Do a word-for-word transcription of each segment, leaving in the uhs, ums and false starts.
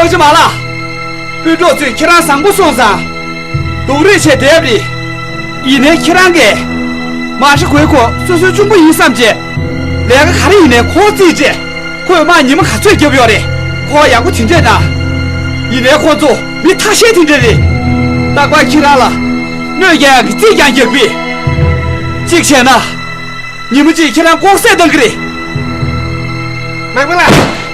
ཨ་ཅེ་མ་ལགས། སྤུན་གྲོགས་ཚོས་ཁྱེད་རང་བཟང་པོ་སོང་ཙང་། སྡུག་རུས་བྱས་བསྡད་པ་རེད། ཡིན་ནའི་ཁྱེད་རང་གིས། མ་ཧྲི་གོའི་ཁོ་སོ་སོའི་གཅུང་པོ་ཡིན་བསམ་བྱས། ལས་ཀ་ག་རེ་ཡིན་ནའི་ཁོ་རྩིས་བྱས། ཁོས་དམག་ཉི་མ་ག་ཚོད་བརྒྱབ་ཡོད་རེད། ཁོ་ཡག་པོ་དེ་འདྲས་གནང་། ཡིན་ནའི་ཁོ་ཚོ་མི་ཐ་ཤལ་དེ་འདྲས་རེད། རྟག་པར་ཁྱེད་རང་ལ་གནོད་སྐྱེལ་ཡག་གི་རྩིས་ཀྱང་རྒྱག་གི། གཅིག་བྱས་ན། ཉིན་མོ་གཅིག་ཁྱེད་རང་ལྐོག་བསད་གཏང་གི་རེད། མ་མ་ལགས།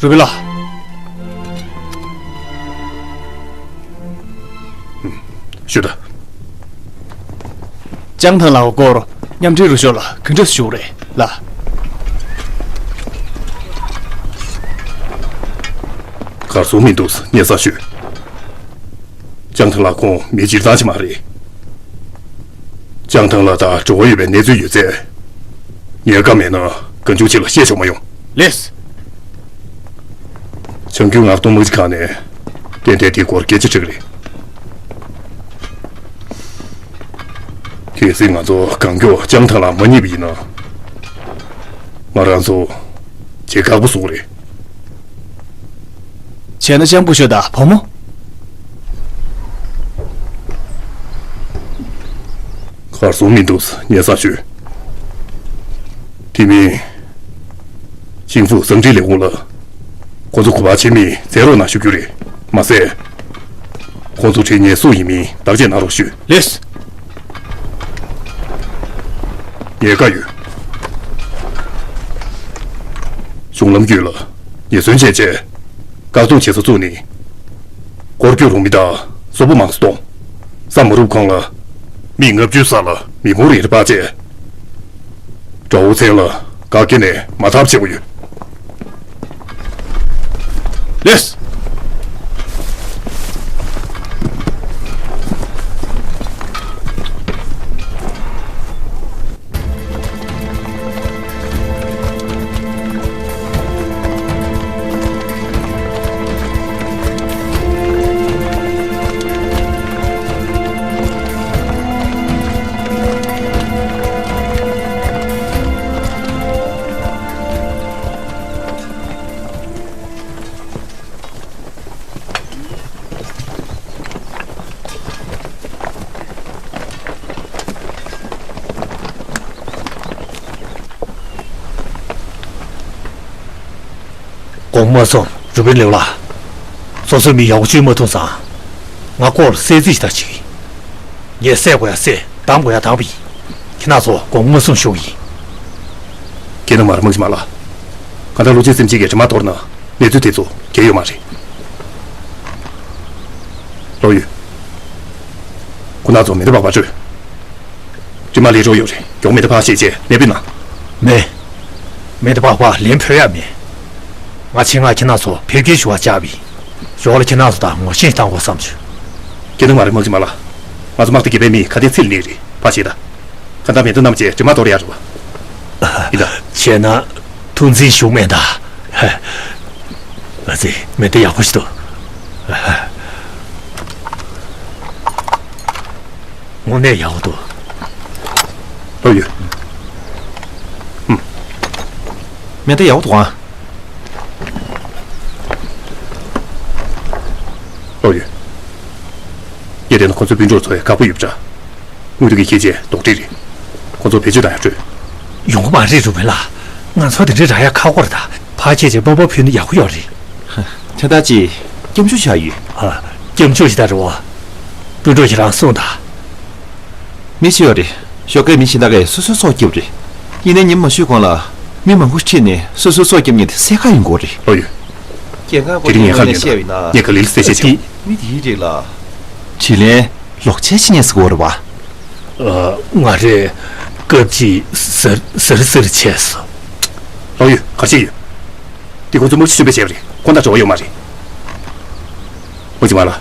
རུ་པི་ལགས། ཞུ་དང་། ལྕང་ཐང་ལགས་སྐོར་མཉམ་འབྲེལ་རུ་ཤོག་ལ་ག་འདྲ་ཞུ་རེད་ལགས། གར་སོང་མི་འདུག་སྙན་སེང་ཞུས། ལྕང་ཐང་ལགས་ཁོང་མི་སྤྱིར་བཏང་ཅིག་མ་རེད། ལྕང་ཐང་ལགས་དང་འབྲེལ་བ་ཡོད་པའི་གནས་ཚུལ་ཡོད་ཚད། ཉེན་ཁ་མེད་ན་གང་བྱུང་ཅིག་ལ་བཤད་ཆོག་མ་ཡོང་། ལེགས། བྱང་ཁུལ་མངགས་གཏོང་དམག་སྤྱི་ཁང་ནས་ཏན་ཏན་དེའི་སྐོར་སྐད་ཆ་དྲིས་པ་རེད། གལ་སྲིད་ང་ཚོ་གང་མགྱོགས་ལྕང་ཐང་ལགས་མ་རྙེད་པ་ཡིན་ན། ང་རང་ཚོ་བྱེད་ཁག་པོ་བཟོ་གི་རེད། བྱས་ན་ལྕང་སྐུ་ཞབས་དང་བུ་མོ། གར་སོང་མི་འདུག་སྙན་སེང་ཞུས། དེ་མིན། ཅིང་ཧྥུ་ཟང་ཁྲིད་ལས་ཁུངས་ལ། ཁོ་ཚོ་གོ་བ་ཆེ་མི་བཙལ་རོགས་གནང་ཞུ་རྒྱུ་རེད། མ་ཟད། ཁོ་ཚོ་ཁྲིད་མཁན་སུ་ཡིན་མིན་བརྟག་དཔྱད་གནང་རོགས་ཞུ། ལེགས། ཉེན་ཁ་ཡོད། གཞུང་ལམ་བརྒྱུད་ལ་ཉེན་ཟོན་བྱས་རྗེས། བཀག་སྡོམ་བྱེད་ས་བཙུགས་ནས། སྐོར་སྐྱོད་རོགས་མི་དང་སོག་པོ་མང་ཙམ་གཏོང་། ས་མ་རུབ་གོང་ལ་མི་ལྔ་བཅུ་ས་ལ་མི་འབོར་རེ་རེ་སྤར་རྗེས། དགྲ་བོ་མཚན་ལ་བཀག་སྐྱིལ་ནས་མ་ཐར་བྱེད་དགོས་ཡོད། ལེགས། དགོངས་པ་མ་ཚོམས། རུ་པིན་ལེའུ་ལགས། སོ་སོའི་མི་ཡག་པོ་བཅོས་མ་ཐུབ་ཙང་། ང་སྐོར་གསལ་རྩིས་ཞིག་ད་ཅིག་ངས་བསད་དགོས་ཡ་བསད། བདམས་དགོས་ཡ་བདམས་པ་ཡིན། ཁྱེད་རྣམ་ཚོ་དགོངས་པ་མ་ཚོམས་ཞུ་གི་ཡིན། ཁྱེད་རྣམ་མར་དམག་སྤྱི་མ་ལགས། གང་ལྟར་ལོ་ཆེན་སེམས་ཅན་གྱི་དྲི་མ་གཏོར་ན་གནས་ཚུལ་དེ་ཚོ་གལ་ཡོད་མ་རེད། ལོ་ཡོད། ཁོ་རྣམ་ཚོ་མེ་མདའ་འབག་པར་སྤྲོད། དྲི་མ་ལས་རོགས་ཡོད་རེད། མགྱོགས་མེ་མདའ་ཕར་བཤེད་རྗེས་ལན་ཕུལ་གནང་། མེད། མེ་མདའ་འབག་པར་ལན་ཕུལ་ཡ་མེད། ང་ཆེད་མངགས་ཁྱེད་རྣམ་ཚོ་ཕེབས་སྐྱེལ་ཞུ་བར་བཅར་བ་ཡིན། ཞོར་ལ་ཁྱེད་རྣམ་ཚོ་དང་ངོ་ཤེས་བཏང་དགོས་བསམ་བྱུང་། ཁྱེད་རྣམ་མར་དམག་སྤྱི་མ་ལགས། ང་ཚོ་དམག་སྡེ་བརྒྱད་པའི་མི་ཁ་གཏད་ཚིག་ལས་རེད། ཕར་བཤད་དང་། གང་ལྟར་མེ་མདའ་བསྣམས་བྱས་དྲི་མ་གཏོར་ཡག་རེད་པ། ཡིན་ད། བྱས་ན་ཐུགས་འཛིན་ཞུགས་མེད་ད། ཨ་ཙི། མེ་མདའ་ཡག་པོ་ཞིག་འདུག་དངོས་གནས་ཡག་པོ་འདུག་ལོ་ཡོད། ཨུམ། མེ་མདའ་ཡག་པོ་འདུག་ཨང་། ལོ་ཡོད། ངས་བལྟས་ན་ཁོ་ཚོའི་སྤུན་གྲོགས་ཚོ་ཡང་ཁག་པོ་ཡོད་པ་འདྲ། དངོས་དུ་གི་ཁྱེད་ཅེས་རྡོག་ཁྲེས་རེད། ཁོ་ཚོ་བེད་སྤྱོད་བཏང་ཡག་སྤྲོད། ཡོང་གི་མ་རེད་རུ་པིན་ལགས། ང་ཚོ་དེ་འདྲའི་རག་ཡག་ཁག་པོ་རེད་ད། ཕར་ཁྱེད་ཅེས་དམའ་འབེབས་ཕུལ་ན་ཡག་པོ་ཡོད་རེད། ཧ། ཁྱེད་ད་ཅི། སྐྱབས་འཇུག་བྱ་ཡོད། ཨ། སྐྱབས་འཇུག་ཞིག་ད་རེད་བ། སྤུན་གྲོགས་ཁྱེད་རང་གསུངས་དང་། མི་ཤི་ཡོད་རེད། ཞོགས་ཀའི་མི་གཞན་དག་གིས་སོ་སོའི་སྲོག་བསྐྱབས་རེད། ཡིན་ནའི་ཉིན་མ་ཤོད་གོང་ལ་མི་མང་པོ་ཁྲིད་ནས་སོ་སོའི་སྲོག་བསྐྱབས་མཁན་དེ་སེར་ཁ་ཡིན་དགོས་རེད། ལོ་ཡོད། སྐྱེ་ཁམས་དེ་རིང་ངས་ཁ་ཉན་དང་། ངས་ག་ལེ་ལ་གསལ་བཤད་བྱེད། མི་དེའི་རིགས་ལ། དྲིན་ལན་ལོག་འཇལ་བྱེད་མཁན་ཟེར་དགོས་རེད་བ། ཨ། ང་རེ་སྐབས་ཅིག་ཟེར་ཟེར་ཟེར་བྱས་སོ། ལོ་ཡོད། ག་རེ་བྱས་ཡོད། འདི་ཁོ་ཚོ་དམག་སྤྱི་གཞོན་པས་བྱས་པ་རེད། ཁོ་དང་འབྲེལ་བ་ཡོད་མ་རེད། དམག་སྤྱི་མ་ལགས།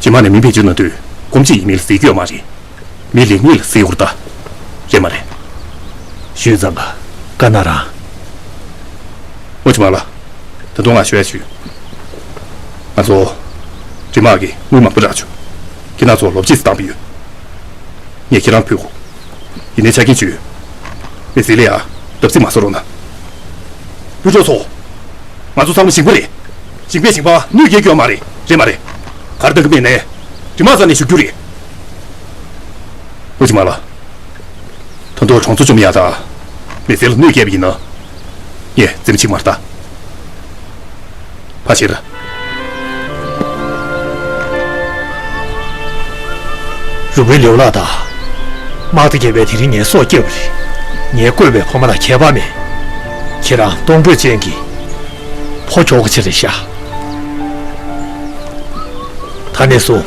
རྗེས་མ་ནས་མི་བེད་སྤྱོད་གནང་དུས་སྒོམ་ཆེན་ཡིན་མིན་ལ་གཟིགས་རྒྱུ་ཡོད་མ་རེད། མི་ལེགས་ཉེས་ལ་གཟིགས་དགོས་རེད་ད། རེད་མ་རེད། ཞུས་ཙང་ཀ་ན་རང་། ཨོ་ཅི་མ་ལ། ད་དུང་ང་ཞུ་ཡ་ཞུ། ང་ཚོ། རི་དམག་གིས་དངུལ་མང་པོ་རག་བྱུང་། ཁྱེད་རང་ཚོ་ལོ་རྒྱུས་སུ་བཏང་པ་ཡོད། ངས་ཁྱེད་རང་ཕུལ་དགོས། ཡིན་ནའི་ཆ་རྐྱེན་བཅུ་ཡོད། མི་ཟིལ་ལ་ཡ། བརྡབ་གསིག་མ་བཟོ་རོགས་གནང་། སྤུན་གྲོགས་ཚོ། ང་ཚོ་ཚང་མ་ཞིང་པ་རེད། ཞིང་པས་ཞིང་པ་གནོད་སྐྱེལ་རྒྱུ་ཡོད་མ་རེད། རེད་མ་རེད། གར་བཏང་གི་མེད་ནའི། རི་དམག་རྩ་ནས་ཞུགས་རྒྱུ་རེད། ཨོ་ཅི་མ་ལ། ད་དུང་གྲོང་ཚོ་བཅོམ་ཡ་དང་། མི་སེར་ལ་གནོད་སྐྱེལ་བ་ཡིན་ན། ངས་འཛེམ་ཅིག་མ་རེད་ད། ཕ་ཕྱིར། རུ་བའི་ལེའུ་ལགས་དང་། དམག་སྡེ་བརྒྱད་པས་དེ་རིང་ངའི་སྲོག་བསྐྱབས་པ་རེད། ངའི་བཀོད་པའི་ཕ་མ་ལ་ཁྱད་པར་མེད། ཁྱེད་རང་གཏོང་ཕོད་ཅན་གྱི་ཕོ་ཁྱོ་ག་ཅིག་རེད་ཤག་ད་ནས་བཟུང་།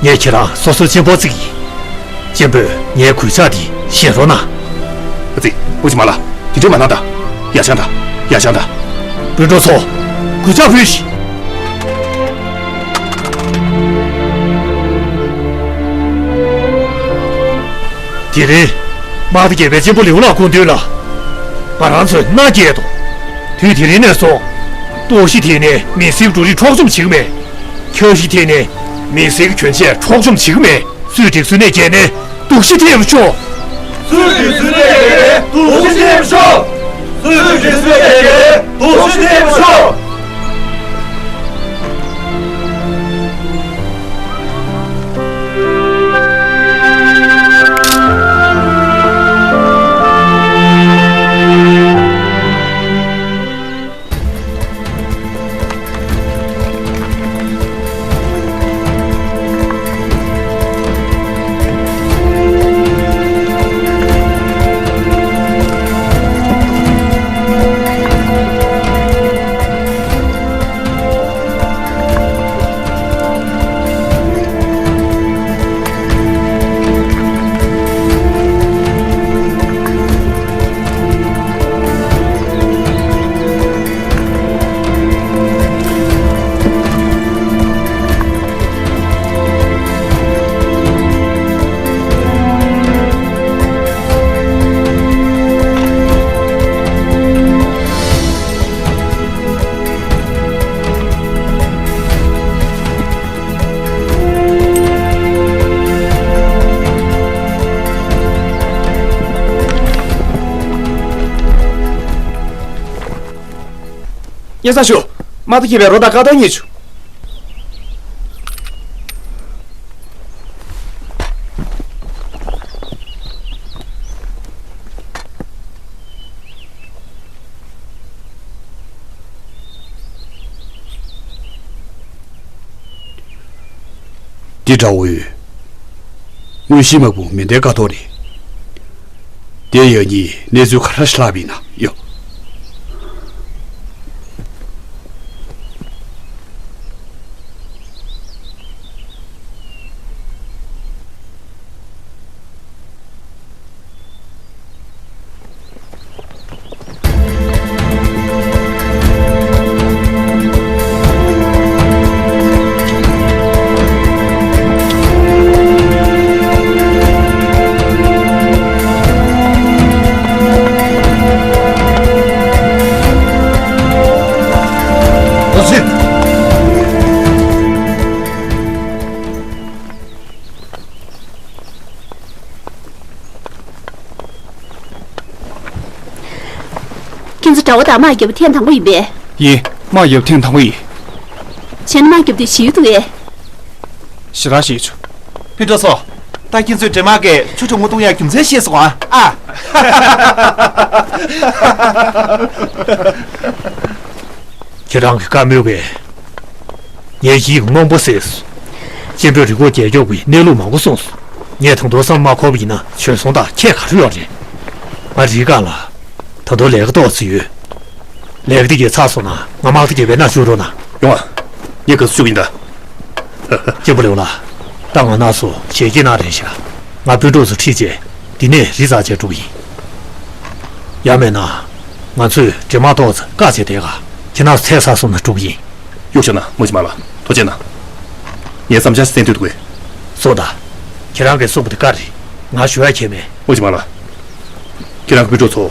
ངས་ཁྱེད་རང་སོ་སོའི་གཅེན་པོ་བརྩི་གི་ཡིན། གཅེན་པོས་ངའི་གུས་ཕྱག་འདི་བཞེས་རོགས་གནང་། ཨ་ཙི། ཨུ་ཅི་མ་ལ། དེ་འདྲ་མ་གནང་དང་། ཡ་ཆང་དང་། ཡ་ཆང་དང་། སྤུན་གྲོགས་ཚོ། གུས་ཕྱག་ཕུལ་ཞིག་དེ་རིང་། དམག་སྡེ་བརྒྱད་པའི་གཅེན་པོ་ལེའུ་ལགས་སྐུ་མདུན་ལ། ང་རང་ཚོས་མནའ་བསྐྱལ་ཏོ། དུས་དེ་རིང་ནས་བཟུང་། ལྟོགས་ཤི་ཐེབས་ནས་མི་སེར་འགྲོ་རིགས་འཕྲོག་བཅོམ་བྱེད་ཀྱི་མེད། འཁྱགས་ཤི་ཐེབས་ནས་མི་སེར་གྱོན་ཆས་འཕྲོག་བཅོམ་བྱེད་ཀྱི་མེད། སུས་འགྲིག་སུས་གནས་བརྒྱལ་ནས་སྡུག་ཤི་ཐེབས་པར་ཤོག་སུས་འགྲིག་སུས་གནས་བརྒྱལ་ནས་སྡུག་ཤི་ཐེབས་པར་ཤོག་སུས་འགྲིག་སུས་གནས་བརྒྱལ་ནས་སྡུག་ཤི་ཐེབས་པར་ཤོག་སྙན་སེང་ཞུ། དམག་སྡེ་བརྒྱད་པའི་རོ་དང་ཀ་ཏོག་རྙེད་བྱུང་། འདི་དགྲ་བོའི་དངོས་གཞི་དམག་དཔུང་མེ་མདའི་ཀ་ཏོག་རེད། དེ་ཡང་གཉིས་གནས་ཚུལ་ག་རེ་ལྷག་པ་ཡིན་ན་ཡོད། ཁྱེད་ཚོ་དགྲ་བོ་དང་དམག་རྒྱབ་པ་ཐེངས་དང་པོ་ཡིན་པས། ཡིན། དམག་རྒྱབ་ཐེངས་དང་པོ་ཡིན། བྱས་ན་དམག་རྒྱབ་དུས་ཞི་ཡུལ་དུ་ཨེ། ཞེ་དྲག་ཞིག་བྱུང་། སྤུན་གྲོགས་ཚོ། ད་ཁྱེད་ཚོས་འདྲེ་དམག་གིས་ཆུ་གྲང་མོ་བཏུང་ཡག་རྒྱུ་མཚན་ཤེས་སོང་ཨ། ཨ། ཁྱེད་རང་གི་བཀའ་མོལ་བས། ངའི་ཡིད་རྨོངས་པོ་སེལ་སོང་། གཅེན་པོས་རི་མགོ་རྒྱལ་སྐྱོབ་ཀྱི་གནས་ལུགས་མང་པོ་གསུངས་སོང་། ངས་དང་དུང་བསམ་མ་འཁོར་བ་ཡིན་ན་བྱོལ་སོང་དང་ཁྱད་ག་རེ་ཡོད་རེད། ང་རི་སྒང་ལ། ད་དུང་ལས་ཀ་ཏོག་ཙམ་ཡོད། ལས་ཀ་དེ་གས་ཚར་སོང་ན་ང་དམག་སྡེ་བརྒྱད་པའི་ནང་ཞུགས་རོགས་གནང་། ཡོང་ཨ། ངས་ག་ཚོད་ཞུགས་ཡིན་ད། སྐྱེས་བུ་ལེའུ་ལགས། ད་ང་ན་སོ་ཞལ་གྱིས་གནང་རན་ཤག་ང་སྤུན་གྲོགས་ཚོ་ཁྲིད་རྗེས་འདི་ནས་རི་འཛེགས་བྱས་འགྲོ་གི་ཡིན། ཡང་མིན་ན། ང་ཚོས་འདྲེ་དམག་ཏོག་ཙམ་བཀག་བྱས་བསྡད་ག་ཁྱེད་རང་ཚོ་ཚར་སོང་ན་འགྲོ་གི་ཡིན། གཡུག་བཞག་ན་མོ་ཅི་མ་ལ་ཐུགས་རྗེ་གནང་། ངས་བསམ་འཆར་ཞིག་གསན་འདོད་འདུག་གས། གསུངས་དང་། ཁྱེད་རང་གིས་གསུངས་པ་དེ་བཀའ་རེད། ང་ཞུ་ཡ་ཁྱད་མེད། ཨོ་ཅི་མ་ལ། ཁྱེད་རང་གི་སྤུན་གྲོགས་ཚོ།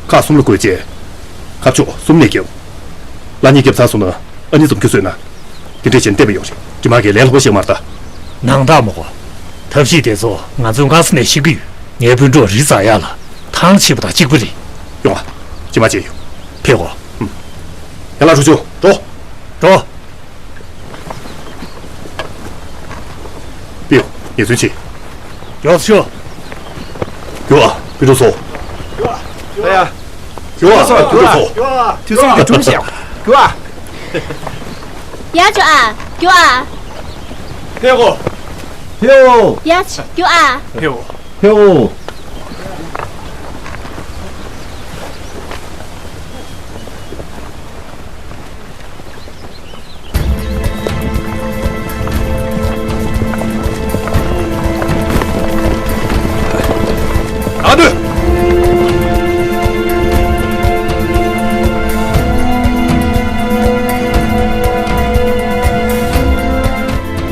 ཁག་གསུམ་ལ་བགོས་རྗེས། ཁ་ཕྱོགས་གསུམ་ནས་རྒྱབ། ལ་གཉིས་རྒྱབ་ཚར་སོང་ན་ཨ་ནི་འཛོམས་རྒྱུ་བཟོས་ན། དེ་འདྲས་བྱས་ན་བསྟན་པ་ཡོད་རེད། དྲི་མ་གིས་ལས་སླ་པོ་བཤད་མ་རེད་ད། ནང་རྟགས་མ་གོ། ཐབས་ཤེས་དེ་ཚོ་ང་ཚོའི་མངའ་ས་ནས་ཤེས་ཀྱི་ཡོད། ངའི་སྤུན་གྲོགས་རི་ཛ་ཡ་ལ་ཐང་ཆད་པ་དང་གཅིག་པ་རེད། ཡོང་ཨ། ཅི་མ་བྱས་ཡོད། ཕེབས་གོ། ཡ་ལ་ཧྲུའུ་ཅུའུ་འགྲོ། འགྲོ། པིའུ། ངལ་རྩོལ་ཆེ། མགྱོགས་ཤོག། མགྱོགས་ཨ། སྤུན་གྲོགས་ཚོ། ཡ་ཡ། མགྱོགས་ཨ། སྤུན་གྲོགས་ཚོ། དུས་ཚོད་ཀྱི་སྒྲུང་བཤད། མགྱོགས་ཨ། ཡ་ཅོ་ཨ། མགྱོགས་ཨ། ཕེའོ། ཕེའོ། ཡ་ཅོ་མགྱོགས་ཨ། ཕེའོ། ཕེའོ། ཨ་དུ།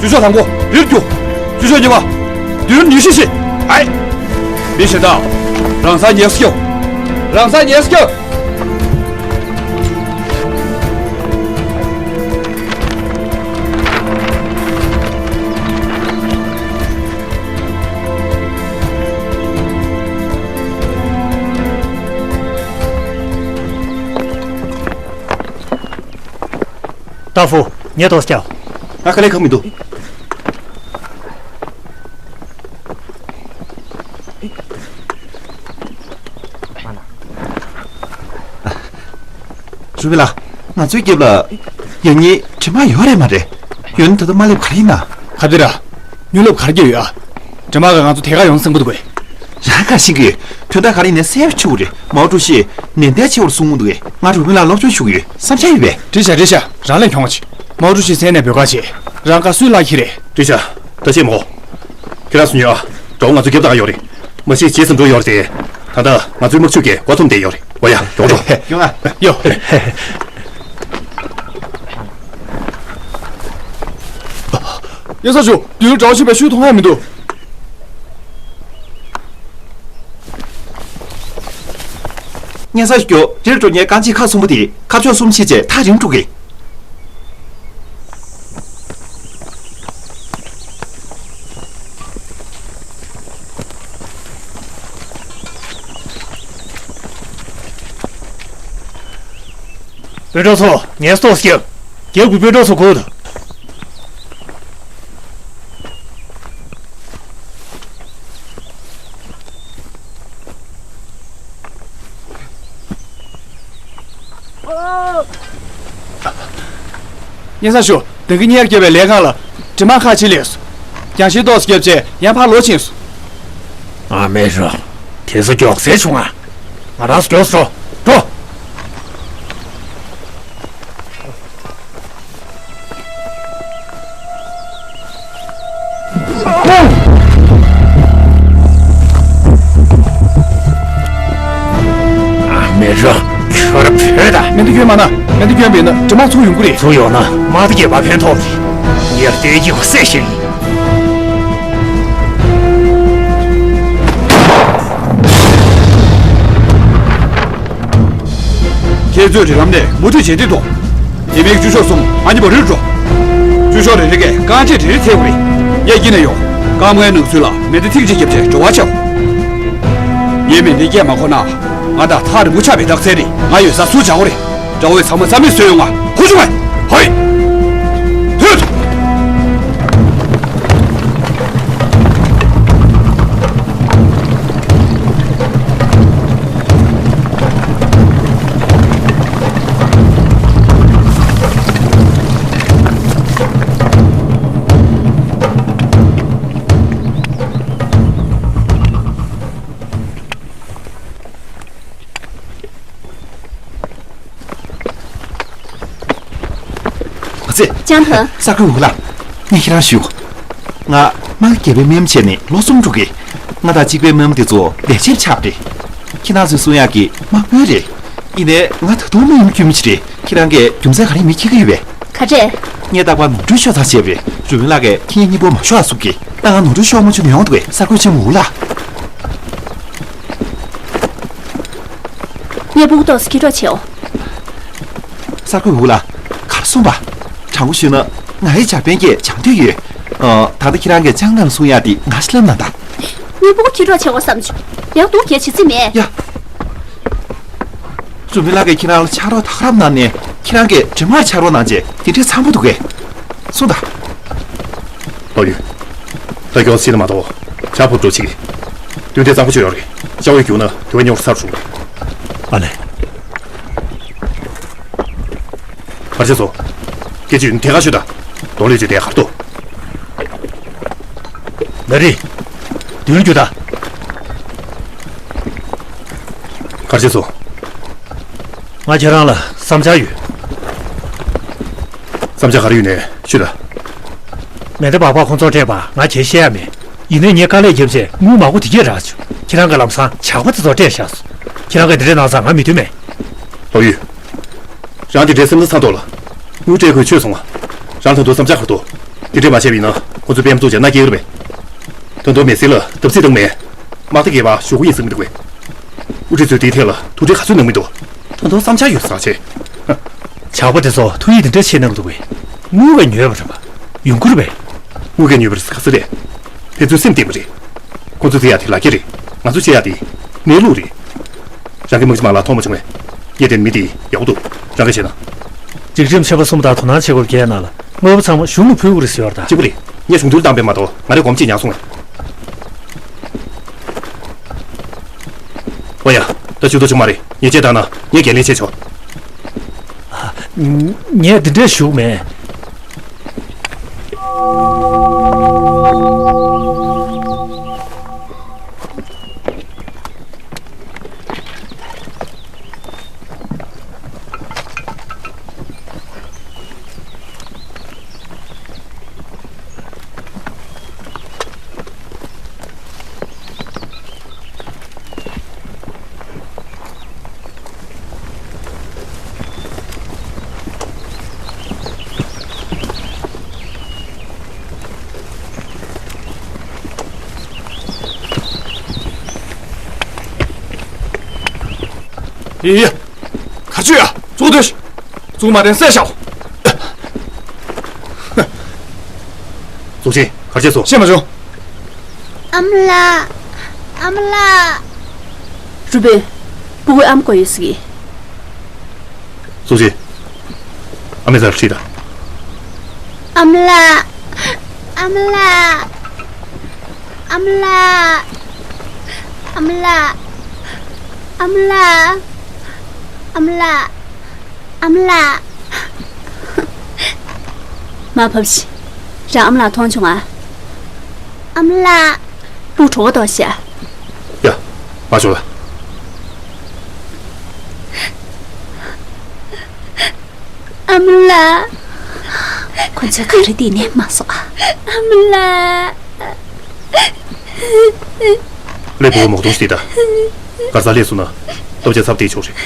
ཇུས་ཤོག་དང་པོ་རིར་རྒྱུག་ཇུས་ཤོག་གཉིས་པ་མདུན་ཉི་ཤུ་ཞིག་ཨའི། མི་ཞིག་དང་། རང་སར་ཉལ་སྐྱོ། རང་སར་ཉལ་སྐྱོ། ཏཱ་ཧྥུ། ངས་ཏོག་ཙམ་རྒྱག་ང་དཀའ་ལས་ཁག་མི་འདུག་རུ་པི་ལགས། ང་ཚོའི་རྒྱབ་ལ་ཡང་སྙིང་དྲི་མ་ཡོད་རེད་མ་རེད། ཡོད་ན་ད་དུང་མ་སླེབས་ག་རེ་ཡིན་ན། ཁ་བདེ་ར། མྱུར་སླེབས་ག་རེ་རྒྱག་ཡོད་ཨ། དྲི་མ་ག་ང་ཚོ་ཐད་ཀར་ཡོང་སེམས་པོ་འདུག་གས། རང་ག་ཤེས་ཀྱི། དོན་དག་ག་རེ་ཡིན་ནའི་གསལ་པོ་ཆུ་རེད། མའོ་ཀྲུའུ་ཞི་ནན་ཏན་ཆེ་བར་གསུང་གི་འདུག་གས། ང་རུ་པི་ལགས་སློབ་སྦྱོང་ཞུ་གི་ཡོད། བསམ་འཆར་ཡོད་པས། འགྲིག་ཤག་འགྲིག་ཤག་རང་ལས་གྱོང་ཆེ། མའོ་ཀྲུའུ་ཞི་མཚན་ནས་འབོད་ཁ་བྱེད། རང་ཁ་སུས་བརླག་གི་རེད། འགྲིག་ཤག་ད་བྱེད་མོ། ཁྱེད་རང་ཚོ་ཉོས་ཨ། གྲོགས་ང་ཚོ་རྒྱབ་དང་ཡོད་རེད། མ་གཞི་རྗེས་སུ་འགྲོ་ཡོད་རེད་དེ། ད་ལྟ་ང་ཚོའི་དམག་ཇུས་ཀྱི་མགོ་འཐོམ་བསྡད་ཡོད་རེད། འོ་ཡ་ཡོང་འགྲོ། ཡོང་ཨ། ཡོ། ཡ་ས་ཞུ་དུས་འགྲོ་བཞིན་པའི་ཤུལ་མཐོང་ཡ་མི་འདུག་སྙན་ས་ཞུ། རིར་འགྲོ་མཁན་རྐང་རྗེས་ཁག་གསུམ་པོ་དེ་ཁ་ཕྱོགས་གསུམ་ཕྱེད་བྱས་ཐག་རིང་འགྲོ་གི། སྤུན་གྲོགས་ཚོ་ངལ་གསོ་རྒྱབ། རྒྱབ་ཀྱི་སྤུན་གྲོགས་ཚོ་སྒུག་དང་། སྙན་ས་ཞུ། ད་གིན་གཉེར་བརྒྱབ་པའི་ལས་ཁང་ལ་དྲི་མ་ཁག་ཅིག་སླེབས་སོང་། རྒྱང་ཤེལ་ཏོག་ཙམ་བརྒྱབ་རྗེས་ཡར་ཕར་ལོག་ཕྱིན་སོང་། ཨ་མེ་རོ། དེ་ཚོ་མགྱོགས་སེ་བྱུང་ང་། ང་རང་ཚོ་མགྱོགས་སུ་འགྲོ། འགྲོ། ཨ་མེ་རོ། ཁྱོད་ར་བོད་ད། མེ་མདའ་སྐྱོན་མ་ན། མེ་མདའ་སྐྱོན་པས་ན་དྲི་མ་ཚུར་ཡོང་གི་རེད། ཚུར་ཡོང་ན་དམག་སྡེ་བརྒྱད་པ་ཕན་ཐོགས་རེད། ངས་ལྟོས་ཀྱི་བ་སེ་ཞིག་ཁྱེད་ཚོས་རི་ལམ་ནས་མུ་མཐུད་བྱེད་དུས་ཐོག་དེ་མིན་ཅུ་ཤོག་གསུམ་ཨ་ནི་བ་རིར་འགྲོ། ཅུ་ཤོག་རེ་རེ་གས་རྐང་རྗེས་རེ་རེ་འཚོལ་དགོས་རེད། ངས་དཀྱིལ་ནས་ཡོང་། རྐང་པའི་ནང་ཚུད་ལ་མེ་མདའ་ཐིག་གཅིག་བརྒྱབ་བྱས་འགྲོ་བ་བྱའོ། ངས་མེ་མདའི་སྐད་མ་གོ་ན། ང་དང་ཐག་རིང་པོ་ཆགས་པའི་རྟགས་མཚན་རེད། ང་ཡོད་ས་ཚུར་བྱ་དགོས་རེད། དགྲ་བོས་ཚང་མ་རྩ་མེད་བཟོས་ཡོང་ང་། ཧུ་ཅུ་ཝེ། ཧོꯏ། ཐོད། ཨ་ཙི། ཅང་ཐང་། ས་ཁུལ་འུ་ལགས། ངས་ཁྱེད་རང་ཞུ། ང་དམག་བརྒྱད་པའི་མི་མང་བྱས་ནས་ལོ་གསུམ་འགྲོ་གི། ང་དང་གཅིག་པའི་མི་མང་དེ་ཚོ་ལས་བྱེད་ཆགས་རེད། ཁྱེད་རང་ཚོས་གསུང་ཡག་གི་དམག་དཔོན་རེད། ཡིན་ནའི་ང་ད་དུང་མི་ཡུམ་སྐྱོན་མི་ཅི་རེད། ཁྱེད་རང་གིས་རྒྱུ་མཚན་ག་རེ་མི་ཁྱེད་ཀྱི་ཡོད་པས། ག་འདྲས། ངས་རྟག་པར་ནོར་འཁྲུལ་ཤོར་ཙང་བྱས་པས། རུས་སྦལ་ལགས་ཀྱིས་ཁྱེད་གཉིས་པོ་མ་ཤོར་བ་བཟོ་གི། ད་ང་ནོར་འཁྲུལ་ཤོར་མ་བྱུང་ན་ཡོང་འདུག་གས། གསར་འགོད་ཆེན་མོ་ལགས། ངས་སྤུ་གུ་ཏོག་ཙམ་འཁྱེར་གྲབས་བྱེད་འོ། གསར་འགོད་པ་ལགས། ག་རེ་གསུངས་པ། དྲང་པོ་ཞུས་ན་ང་ཡི་ཇ་པན་གྱིས་སྦྱང་འདོད་ཡོད། ཨ། ད་ལྟ་ཁྱེད་རང་གིས་ཅང་ནང་གསུང་ཡག་དེ་ང་ཞིག་ལབ་ན་ད། ངས་སྤུ་གུ་འཁྱེར་གྲབས་བྱེད་འོ་བསམ་བྱུང་། ཡང་སྡུག་གས་བྱེད་རྩིས་མེད། ཡ། རུས་སྦལ་ལགས་ཀྱིས་ཁྱེད་རང་ལ་ཕྱག་རོགས་ད་ག་རང་གནང་ནས། ཁྱེད་རང་གིས་འདྲེ་དམག་ཕྱག་རོགས་གནང་རྗེས་དེ་འདྲའི་འཚམ་པོ་འདུག་གས། གསུངས་དང་། ལོ་ཡུན། ད་མགྱོགས་ཤིག་ན་མ་གཏོགས་ཇ་ཕུབ་འགྲོ་ཆེ་གི། སྟོན་ཐེངས་གཙང་པོ་ཅིག་ཡོད་རེད། ཤ་བའི་རྒྱུག་ན་དེ་བས་རྙོག་ཚར་བྱུང་རེད། ཨ་ལས། གར་ཆེ་སོ། སྐད་ཅིག་དེ་ག་ཤོད་ད། གདོང་ལས་ཅིག་དེ་གར་ཏོ། ན་རི། མདུན་རྒྱུ་ད། གར་ཆེ་སོ། ང་ཁྱེད་རང་ལ་བསམ་འཆར་ཡོད། བསམ་འཆར་ག་རེ་ཡོད་ནས་ཤོད་ད། མེ་མདའ་སྦག་སྦག་ཁོང་ཚོར་སྤྲད་པ་ང་གྱིས་བཤད་ཡ་མེད། ཡིན་ནའི་ངས་དཀའ་ལས་བརྒྱབ་བྱས་དངུལ་མང་པོ་དེ་གས་རག་བྱུང་། ཁྱེད་རང་གིས་ལམ་སང་ཇག་པ་དེ་ཚོར་སྤྲད་བཞག་སོང་། ཁྱེད་རང་གིས་འདི་འདྲས་གནང་ཙང་ང་མི་མཐུན་མེད། ལོ་ཡུས། རང་དེ་འདྲའི་སེམས་ན་ཚ་མདོག་ལ། དངུལ་སྤྲད་དགོས་ཆོད་སོང་ང་། རང་ད་དུང་བསམ་འཆར་ག་རེ་འདུག། དེ་འདྲས་མ་བྱས་པ་ཡིན་ན་ཁོ་ཚོས་པད་མ་བཙུགས་བྱས་མནའ་སྐྱེལ་གི་རེད་པས། ད་དུང་མི་སེར་ལ་བརྡབ་གསིག་བཏང་མེད། དམག་སྡེ་བརྒྱད་པ་ཞུ་སྒོ་ཡིན་གསུང་གི་འདུག་པས། དབུ་ཁྲིད་ཚོས་དེའི་ཐད་ལ་ཐུགས་ཁྲལ་ག་ཚོད་གནང་མི་འདུག། ད་དུང་བསམ་འཆར་ཡོད་ཟེར་བྱས། ཇག་པ་དེ་ཚོ་ཐུགས་ཡིད་དེ་འདྲ་ཆེ་གནང་གི་འདུག་པས། དངུལ་བས་ཉོས་པ་རེད་པ། ཡོང་ཁུར་བས། དངུལ་གྱིས་ཉོས་པ་རེད་ཟེར་ག་ཚོད་རེད། ཕན་ཚུན་སེམས་བརྟན་པ་རེད། ཁོ་ཚོས་བརྩི་ཡག་དེ་ལག་འཁྱེར་རེད། ང་ཚོས་བྱེད་ཡག་དེ་གནས་ལུགས་རེད། རང་གི་དམག་སྤྱི་མང་ལ་མཐོང་མ་བྱུང་བས། ངས་དེ་མི་དེ་ཡག་པོ་འདུག། རང་གིས་བྱས་ན། སྒྲིག་ཁྲིམས་ཆེན་པོ་གསུམ་དང་དོ་སྣང་བྱེད་དགོས་རྒྱལ་ནང་ལ་དངོས་པོ་ཚང་མ་གཞུང་ལ་ཕུལ་དགོས་རེད་ཟེར་བ་རེད་ད། གཅིག་པུ་རེད། ངས་གཞུང་དོན་བཏང་པས་མ་གཏོགས་ང་རའི་སྒོམ་ཆེད་མྱངས་སོང་བས། ཨོ་ཡ། ད་ཇུས་གཏོགས་བྱུང་མ་རེད། ཉེས་ཆད་བཏང་ན་ངས་འགན་ལེན་བྱས་ཆོག། ཨ། ངས་འདི་འདྲས་ཞུ་གི་མེད། ཡེ་ཡེ། ག་ཚོད་ཡ། བཙུགས་སྡོད། བཙུགས་མ་བསྡད་བསད་བཞག། ཙུག་ཅིན་གར་བྱས་སོང་། ཤེས་མ་བྱུང་། ཨ་མ་ལགས། ཨ་མ་ལགས། རུས་སྦལ། སྤུ་གུའི་ཨ་མ་དགོས་ཡོད་ཟེར་གི། ཙུག་ཅིན། ཨ་མའི་རྩར་ཁྲིད་དང་། ཨ་མ་ལགས། ཨ་མ་ལགས། ཨ་མ་ལགས། ཨ་མ་ལགས། ཨ་མ་ལགས། ཨ་མ་ལགས། ཨ་མ་ལགས། མར་བབས་ཤིག། རང་ཨ་མ་ལགས་མཐོང་བྱུང་ང་། ཨ་མ་ལགས། སྤུ་གུ་གྲོད་ཁོག་ལྟོགས་ཤག། ཡ། མར་ཤོག་ལ། ཨ་མ་ལགས། ཁོ་ཚོས་ག་རེ་བལྟས་ནས་མ་སོང་ཨ། ཨ་མ་ལགས། ཀླད་པ་མོག་སྟོང་ཞིག་དེ་ད། གར་ས་སླེབས་སོང་ན་སྟོབས་ཆེ་ཚབ་བལྟས་ཆོག་རེད།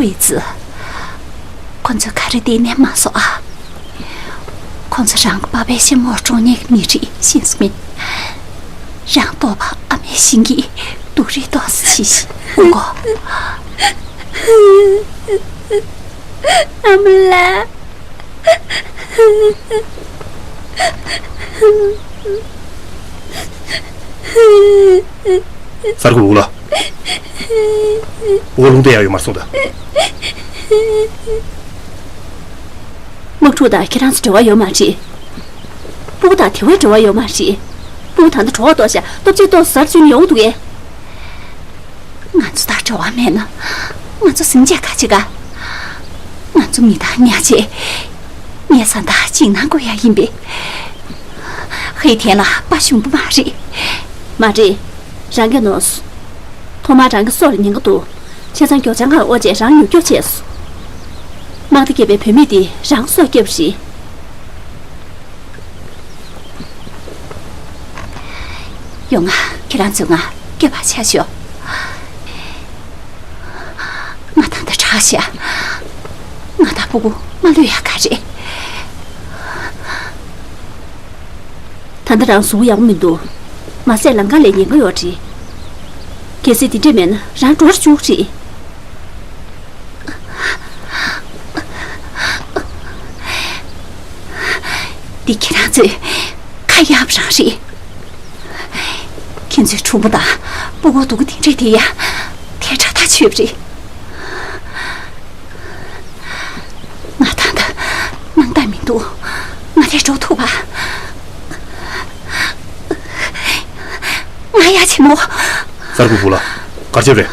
ཧུའེ་ཙི། ཁོ་ཚོས་ག་རེ་བལྟས་ནས་མ་སོང་ཨ། ཁོང་ཚོ་རང་གི་པ་ཕའི་ཤི་མོ་གྲོངས་ཉེས་ཀྱི་མི་རིགས་ཤེས་སོང་ངས། རང་ལྟོགས་པ་ཨ་མའི་ཞིང་གི་སྡུག་རུས་ཏོག་ཙམ་ཤེས་ཤིག་ཧུ་གོ། ཨ་མ་ལགས། གསར་འགོད་པ་ལགས། སྤུ་གུ་རླུང་རྟ་ཡག་ཡོད་མ་རེད་སོང་ད། དམག་འཁྲུག་དང་ཁྱེད་རང་ཚོ་འབྲེལ་བ་ཡོད་མ་རེད། སྤུ་གུ་དང་དེ་བས་འབྲེལ་བ་ཡོད་མ་རེད། སྤུ་གུ་ད་ལྟ་གྲོད་ཁོག་ལྟོགས་ཤག། སྟོབས་ཆེ་ཏོག་ཙམ་ཟ་རུ་བཅུག་ན་ཡོང་འདུག་གས། ང་ཚོ་དང་འབྲེལ་བ་མེད་ན། ང་ཚོ་ཟིན་བྱས་ག་བྱེད་ག། ང་ཚོ་མི་དང་ཉག་ཆེ། ངའི་བཟའ་ཟླ་འཇིགས་སྣང་སྐུལ་ཡ་ཡིན་པས། ཧེ་ཐན་ལ་དཔའ་ཞུམ་པོ་མ་རེད། མ་རེད། རང་གིས་ནོར་སོང་། ཐོག་མར་རང་གི་སྲོག་ལ་ཉེན་ཁ་འདུག། བྱས་ཙང་མགྱོགས་བྱང་ཁར་དབོར་རྗེས་རང་མྱུར་སྐྱོབ་བྱས་སོང་། དམག་སྡེ་བརྒྱད་པའི་བུད་མེད་དེ་རང་སྲོག་བསྐྱབས་རེད། ཡོང་ང་། ཁྱེད་རང་ཚོས་ང་སྐྱོབ་པར་ཆ་ཞོག། ཧ་ཤ། ང་དང་སྤུ་གུ་མ་ལུས་ཡག་ག་རེད། ད་ལྟ་རང་གཟུགས་ཡག་པོ་མི་འདུག་མ་ཟད་ལམ་ཁ་ལ་ཉེན་ཁ་ཡོད་རེད། གལ་སྲིད་དེ་འདྲས་མེད་ན་རང་འགྲོ་རུ་བཅུག་རེད། འདི་ཁྱེད་རང་ཚོའི་ཁ་ཡག་རང་རེད། ཁྱེད་ཚོའི་གྲུང་པོ་དང་སྤུ་གུ་སྡུག་གི་དེ་འདྲས་དེ་ཡ་དེ་དྲག་ཐག་ཆོད་པ་རེད། ང་ད་ལྟ་སྣང་དག་མི་འདུག་ང་རས་འགྲོ་ཐུབ་པ། ང་ཡ་ཆེན་མོ། གསར་བུ་བུ་ལ་གར་བྱེད་རེད།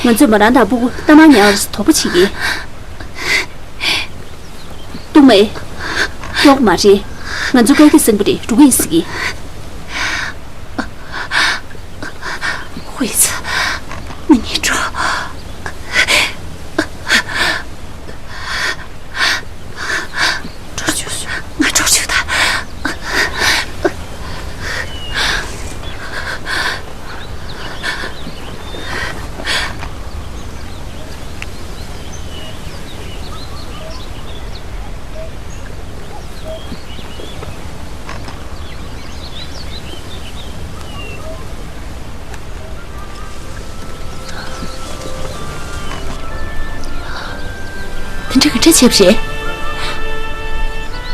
ང་ཚོས་མོ་རང་དང་སྤུ་གུ་ལྟ་མ་ཉར་བར་དོགས་པ་བྱེད་ཀྱི། ཏུ་མེ། གཡོག་མ་རེད། ང་ཚོ་སྐད་ཀྱི་སེང་པོ་རེད་འགྲོ་གི་ཡིན་ཟེར་གི། ཧུའི་ཚ། ང་གཉིད་འགྲོ། འགྲོ་བཅུག་ང་འགྲོ་བཅུག་ད། དེ་འདྲ་ག་འདྲ་བྱས་པ་རེད།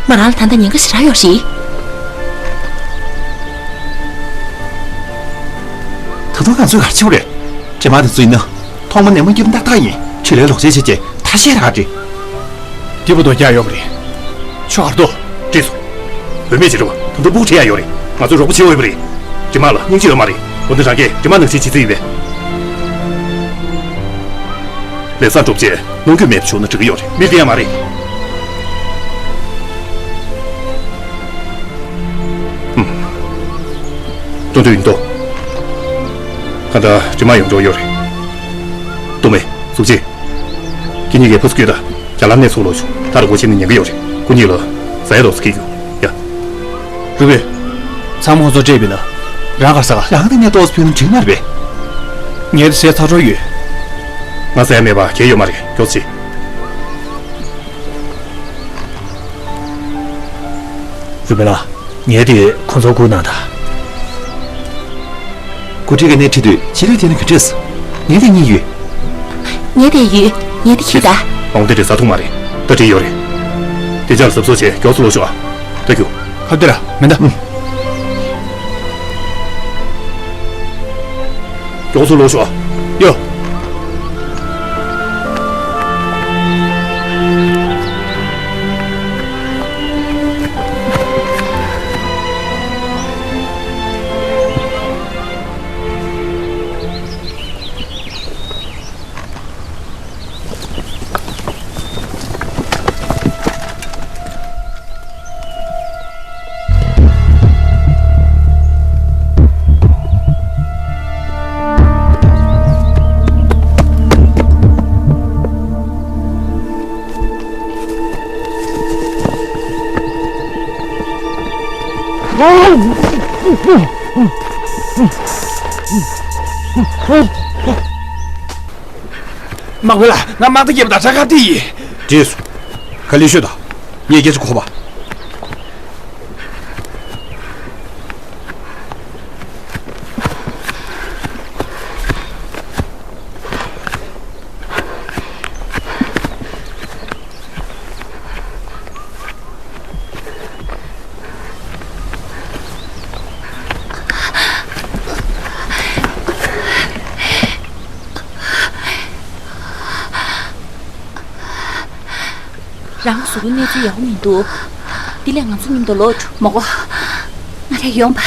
མོ་རང་ལ་ད་ལྟ་ཉེན་ཁ་ཞེ་དྲག་ཡོད་རེད། ད་དུང་ང་ཚོས་ག་རེ་བྱེད་དགོས་རེད། དྲི་མ་དེ་ཚོ་ཡིན་ན་ཐོག་མ་ནས་མ་སྐྱིད་པ་ཏག་ཏག་ཡིན། ཁྲིད་ལས་ལོག་འཇལ་བྱེད་ཀྱི་ཐ་ཤལ་རག་རེད། སྐྱིད་པོ་དོ་རྒྱག་ཡོད་མ་རེད། ཆོག་ཨར་ཏོ། བྲིས་སོང་། བུད་མེད་ཅིག་རེད་བ། ད་དུང་སྤུ་གུ་ཁྲིད་ཡ་ཡོད་རེད། ང་ཚོས་རོགས་པ་བྱེད་འོས་པ་རེད། དྲི་མ་ལ་སྙིང་རྗེ་ཡོད་མ་རེད། འོ་ན་རང་གིས་དྲི་མ་ནང་བཞིན་བྱེད་རྩིས་ཡིན་པས། ལས་བཟང་གྲུབ་རྗེས་ནོར་འཁྱུག་མེད་པ་བྱུང་ན་འགྲིག་གི་ཡོད་རེད། མི་བདེ་ཡ་མ་རེད། ཨུམ། ཏོ་ཏོ་ཡིན་ཏོ། ག་ད་དྲི་མ་ཡོང་འགྲོ་ཡོད་རེད། ཏུ་མེ། གཟུགས་ཅན། ཁྱེད་གཉིས་ཀས་ཕར་ཚུར་སྐྱོད་དང་། རྒྱ་ལམ་ནས་ཚུར་ལོག་ཤོག་ད་རུ་སྒོ་ཕྱེ་ནས་ཉན་གི་ཡོད་རེད། ཁོ་གཉིས་ལ་ཟ་ཡ་ཏོག་ཙམ་སྐྱེལ་རྒྱུ། ཡ། རུ་བས། ཚང་མ་ཁོ་ཚོ་སྤྲད་པ་ཡིན་ན། རང་ག་རེ་ཟ་ག་རང་དེ་ནས་ཏོག་ཙམ་ཕུལ་ན་འགྲིག་མ་རེད་པས། ངས་དེ་ཟས་ཚ་དྲོ་ཡོད། ང་ཟ་ཡ་མེད་པ་གལ་ཡོད་མ་རེད། མགྱོགས་ཙམ་བྱེད། རུ་བས་ལགས། ངས་དེ་ཁོ་ཚོར་བསྐུར་གནང་དང་། སྐུ་ཁྲིད་ཀྱི་སྣེ་ཁྲིད་དུས་ཕྱི་ལུས་དེ་ནི་ག་འདྲས། ངས་དེ་གཉིས་ཡོད། ངས་དེ་ཡོད། ངས་དེ་ཁྱེར་དང་། མང་པོ་དེ་འདྲས་ཟ་ཐུབ་མ་རེད། ད་བྲིས་ཡོད་རེད། དེ་ཅག་ལ་གཟབ་གཟབ་བྱས་མགྱོགས་སུ་ལོག་ཤོག་ཨ། ད་རྒྱུགས། ཁ་བདེ་ར་མེ་མདའ། ཨུམ། མགྱོགས་སུ་ལོག་ཤོག་ཨ། ཡོ། དམག་དཔོན་ལགས། ང་དམག་སྡེ་བརྒྱད་པ་དང་དྲག་ཁ་དེ་ཡིན། བྲིས་སོང་། ཁ་ལེ་ཤོད་དང་། ངས་སྐད་ཆ་གོ་བ། རང་གཟུགས་པོའི་གནས་ཚུལ་ཡག་པོ་མི་འདུག་དེ་ལས་ང་ཚོ་མཉམ་དུ་ལོག་འགྲོ། མོ་གོ། ང་རང་ཡོང་པ།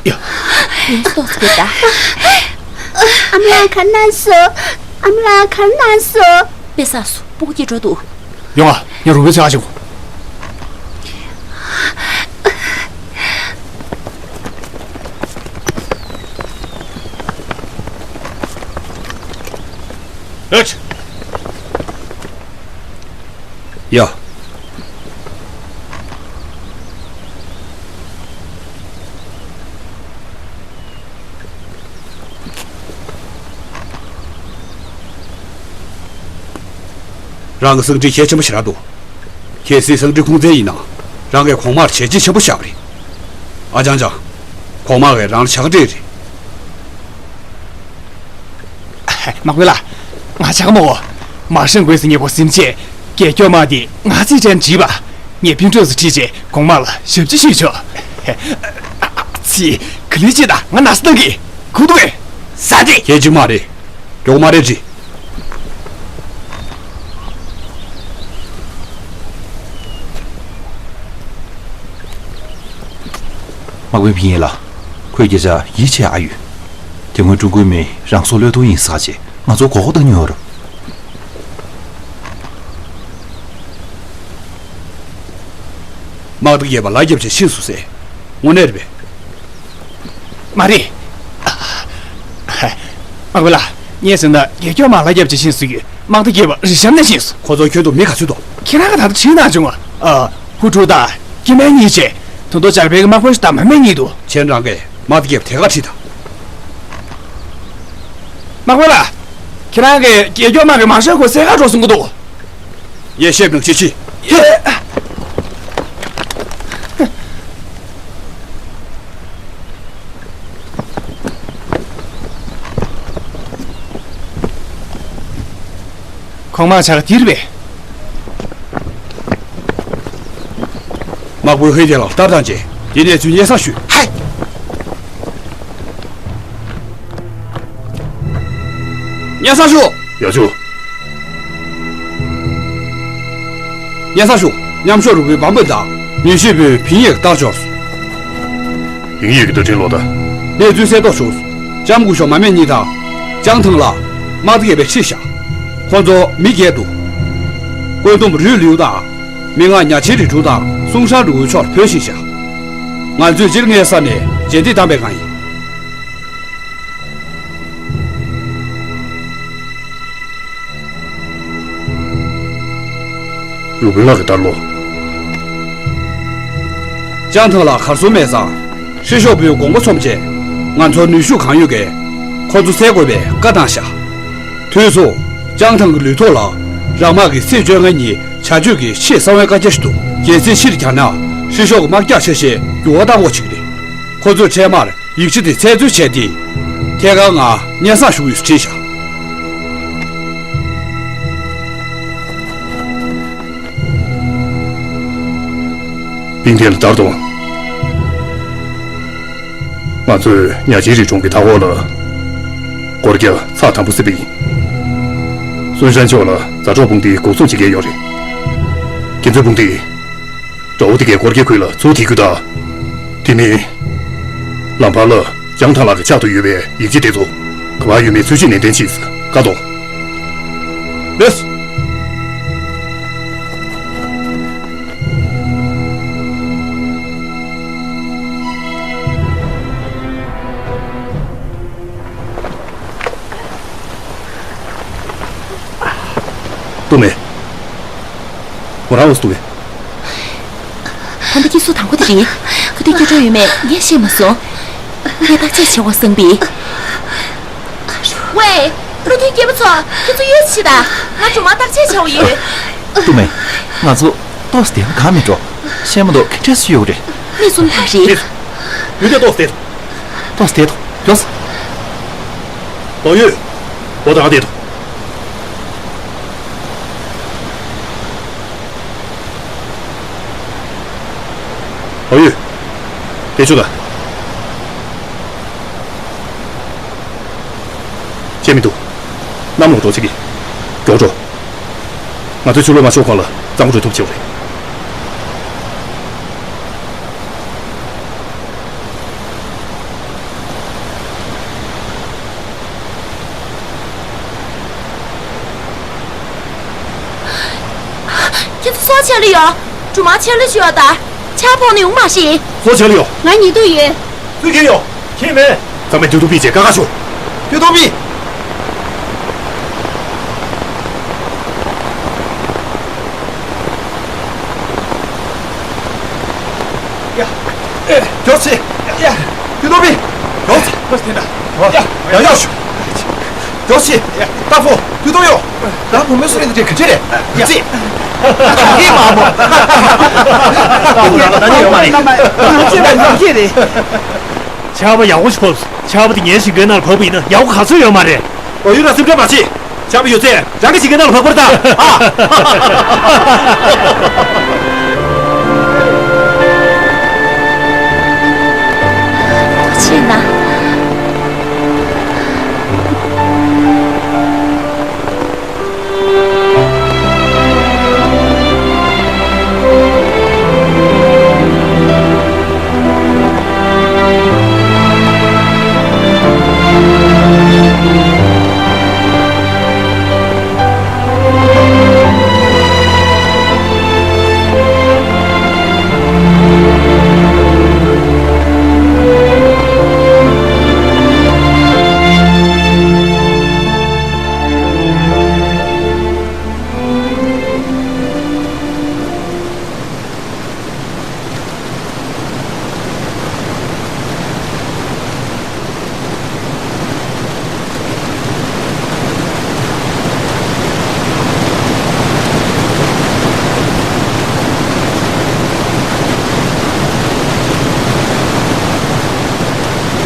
ཡ། ཡིན་ཏོག་ཙམ་ད། ཨ་མ་ལགས་ག་རེ་གནང་སོང་། ཨ་མ་ལགས་ག་རེ་གནང་སོང་། དཔེ་བསགས་སོང་། སྤུ་གུ་སྐྱེས་འགྲོ་འདུག་ཡོང་ཨ། ངས་རུ་བའི་ཚེ་ཨ་ཞིག་གོ། ཨེ། ཡ། རང་གི་སེང་ཁྲི་གལ་ཆེན་པོ་ཞེ་དྲག་འདུག་གལ་སྲིད་སེང་ཁྲི་ཁུངས་བཙན་ཡིན་ན། རང་གིས་གོང་མར་བྱས་རྗེས་ཆེན་པོ་བཞག་པ་རེད། ཨ་ཅང་ཅང་། གོང་མ་གིས་རང་ལ་བྱ་དགའ་སྤྲད་རེད། དམག་དཔོན་ལགས། ང་བྱ་དགའ་མ་དགོས། མར་ཤང་དགོས་ཟེར་ངས་ཁོ་ཟིན་བྱས། རྒྱལ་སྐྱོབ་དམག་འདི་ང་རྩིས་སྤྲད་ནས་བྲིས་པ། ངས་པིན་ཀྲོས་སུ་ཁྲིད་བྱས་གོང་མ་ལ་ཞབས་ཕྱི་ཞུས་ཆོག་ཚིག་ག་ལེར་བྱེད་དང་། ང་ན་ཚ་བཏང་གི། ཁུག་འདུག་གས། ཟ་དེ། ཁྱེད་ཅིག་མ་རེད། མགྱོགས་མ་རེད་དྲི། དམག་དཔོན་ཕིན་ཡེ་ལགས། ཁོས་སྐད་ཆ་ཡིད་ཆེས་ཨ་ཡོད། དེ་སྔོན་ཀྲུང་གོའི་མི་རང་སྲོག་བློས་གཏོང་ཡིན་ཟེར་བྱས་ང་ཚོར་མགོ་སྐོར་བཏང་མྱོང་ཡོད་རེད། དམག་སྡེ་བརྒྱད་པ་ལ་རྒྱབ་བྱས་ཕྱིན་སོང་ཟེར། དངོས་གནས་རེད་པས། མ་རེད། དམག་དཔོན་ལགས། ངས་ཟེར་ན་རྒྱལ་སྐྱོབ་དམག་ལ་རྒྱབ་བྱས་ཕྱིན་སོང་ཡོད། དམག་སྡེ་བརྒྱད་པ་རི་གཤམ་ནས་ཕྱིན་སོང་། ཁོ་ཚོ་ཁྱོད་དུ་མི་ག་ཚོད་འདུག་ཁྱེད་རང་གིས་ད་ལྟ་དྲིས་གནང་བྱུང་ང་། ཨ། ཧུ་ཀྲུའུ་དང་ཀི་མན་གཉིས་བྱས། ད་དུང་འཇར་པན་གྱི་དམག་དཔོན་ཞིག་དང་མ་མེ་གཉིས་འདུག་ཁྱེད་རང་གིས་དམག་སྡེ་བརྒྱད་པ་དེ་གར་ཁྲིད་དང་། དམག་དཔོན་ལགས། ཁྱེད་རང་གིས་རྒྱལ་སྐྱོབ་དམག་གི་མར་ཤང་ཁོ་སེ་ག་འགྲོ་གསུང་གི་འདུག་ངས་བཤད་པ་ནང་བྱེད་ཤིག་གོང་མ་ཆག་དིར་བས། དམག་དཔོན་ཧེ་ཏེ་ལ་ལྟར་དང་བཅས་འདི་ནས་ཚུར་སྙན་སེང་ཞུས། ཧའི། སྙན་སེང་ཞུ། ཡ་ཞུ། སྙན་སེང་ཞུ། མཉམ་ཞུགས་རུ་དཔོན་བམ་པོ་དང་མྱུལ་ཞིབ་དཔོན་ཕིན་ཡེ་ལྟར་འབྱོར་སོང་། ཕིན་ཡེ་གི་བརྡ་འཕྲིན་ལོག་ད། གནས་ཚུལ་གསལ་རྟོགས་བྱུང་སོང་། ལྕམ་སྐུ་ཞབས་མ་མེ་གཉིས་དང་། ཅང་ཐང་ལགས། དམག་སྡེ་བརྒྱད་པས་ཁྲིད་བཞག་ཁོང་ཚོ་མི་བརྒྱད་འདུག་བཀོད་འདོམས་རུས་ལིའུ་དང་། མི་ངག་ཉ་ཆེན་རི་ཁྲུང་དང་སུང་ཧྲན་རུ་ཝུའུ་ཕྱོགས་ལ་བོད་ཕྱིན་བཞག་ང་ཚོས་སྤྱིར་སྔའི་ས་ནས་རྗེས་འདེད་བཏང་པའི་སྒང་ཡིན། རུ་དཔོན་ལགས་ཀྱིས་ལྟར་ལོ། ཅང་ཐང་ལགས་གར་སོང་མེད་ཙང་། ཧྲི་ཤོག་པུའི་དགོངས་པ་མཚོན་བྱས། ང་ཚོར་ནུས་ཤུགས་གང་ཡོད་ཀྱིས་ཁོ་ཚོ་བསལ་དགོས་པའི་བཀའ་བཏང་བཞག་དུས་སུ། ཅང་ཐང་གི་ལུས་ཐོག་ལ་རང་དམག་གི་ཚེས་བཅོ་ལྔ་ཉིན་བྱ་སྤྱོད་ཀྱི་ཆེས་གསང་བའི་བཀའ་རྒྱ་ཞིག་འདུག་གལ་སྲིད་ཕྱིར་གྱར་ན་ཧྲི་ཤོག་གི་དམག་རྒྱགས་ཆ་ཤས་འགྱུར་བ་གཏང་དགོས་ཆགས་ཀྱི་རེད། ཁོ་ཚོས་འཕྲལ་མར་ཡིག་ཆ་དེ་ཚད་འཛོལ་བྱས་ཏེ། ཐད་ཀར་ང་སྙན་སེང་ཞུ་གི་ཡོད་ཟེར་བྲིས་བཞག་པིང་ཐེ་ལ་དར་དང་། ང་ཚོས་ཉ་ཆེན་རི་ཁྲོང་གི་མཐའ་འཁོར་ལ་སྒོ་རྒྱག་ཚགས་དམ་པོ་བཟོས་པ་ཡིན། སུན་ཧྲན་ཕྱོགས་ལ་མཛའ་གྲོགས་དཔུང་སྡེའི་འགོག་སྲུང་བྱེད་མཁན་ཡོད་རེད། ཁྱེད་ཚོའི་དཔུང་སྡེས་དགྲ་བོ་དེ་གའི་སྒོ་རྒྱག་ཁུལ་ལ་ཚུར་ཐེ་གུ་ད། དེ་མིན། ལམ་བར་ལ་ཅང་ཐང་ལགས་ཀྱི་ཕྱག་ཏུ་ཡོད་པའི་ཡིག་ཆ་དེ་ཚོ་ག་པར་ཡོད་མེད་འཚོལ་ཞིབ་ནན་ཏན་བྱེད། བཀའ་གཏོང་། ལགས། ཏུ་མེ། ཁོ་རང་འོ་སུ་ཏུ་མེ། ད་ལྟ་སྐྱེ་སྲོག་དང་པོ་དེ་རེད། ག་དུས་སྐྱེ་འགྲོ་ཡོད་མེད་ངས་ཤེས་མ་སོང་། ངས་བརྟག་དཔྱད་བྱེད་དགོས་བསམ་པས། ཝེ། བློ་མཐུན་སྐྱེས་པ་ཚོ། ཁྱེད་ཚོ་གཡོལ་ཕྱིན་ད། ང་སྒྲོལ་མ་བརྟག་དཔྱད་བྱ་བ་ཡོད། ཏུ་མེ། ང་ཚོ་ཏོག་ཙམ་བསྡད་ན་གང་མི་འགྲོ། ཤེས་མ་གཏོགས་ག་འདྲས་སུ་ཡོད་རེད། མི་གསུམ་ལྷག་རེད། ཡུལ་དེ་ཏོག་ཙམ་བསྡད། ཏོག་ཙམ་བསྡད་དོ། ཡོང་སོང་། ལོ་ཡོད། འོ་ད་ང་བསྡད་དོ། ཨོ་ཡོད། དེ་ཆུ་ད། ཅེས་མི་འདུག་གནམ་ལོག་འགྲོ་ཆེ་གི། མགྱོགས་འགྲོ། ང་ཚོས་ཆུ་ལོག་མ་ཤོར་གོང་ལ་གཙང་པོ་འགྲོ་ཐུབ་ཆེ་བ་རེད། ཁྱེད་ཚོ་སུ་ཆེ་ལ་ཡོད། སྒྲོལ་མ་ཆེ་ལ་ཞུ་ཡོད་ད། ཆར་ཕོག་ནས་ཡོང་མ་ཤེས། སུ་ཆེ་ལ་ཡོད། ང་ཉེ་དུ་ཡོད། སུས་ཁྱེར་ཡོད། ཁྱེད་མེད། ཚང་མས་དུས་ཐུང་པི་བྱས་ཀ་ཁ་ཤོག་དུས་ཐུང་པི། མགྱོགས་སེ། ཡ། དུས་ཐོག་པི། མགྱོགས་སེ། ཡ། ཡ། ཡ། ཡ། མགྱོགས་སེ། ཏ་ཕོ། དུས་ཐོག་ཡོ། ད་བུ་མོ་སུ་རེད་འདི་ག་ཅི་རེད། ཡ། ཅི། ཡི་མ་མོ། ད་ནི་ཡོད་མ་རེད། ང་ཚོས་ལ་ཉོན་གྱི་རེད། ཆར་པ་ཡག་པོ་ཞིག་ཕབ། ཆར་པ་དེ་ངའི་ཞིང་ཁའི་ནང་ལ་བབས་པ་ཡིན་ན་ཡག་པོ་ག་ཚོད་ཡོད་མ་རེད། ཨོ་ཡུ་ར་སེམས་ཁྲལ་མ་བྱེད། ཆར་པ་ཡོད་ཚད་རང་གི་ཞིང་ཁའི་ནང་ལ་བབས་པར་ད། ཨ། ཕྱིན་ན།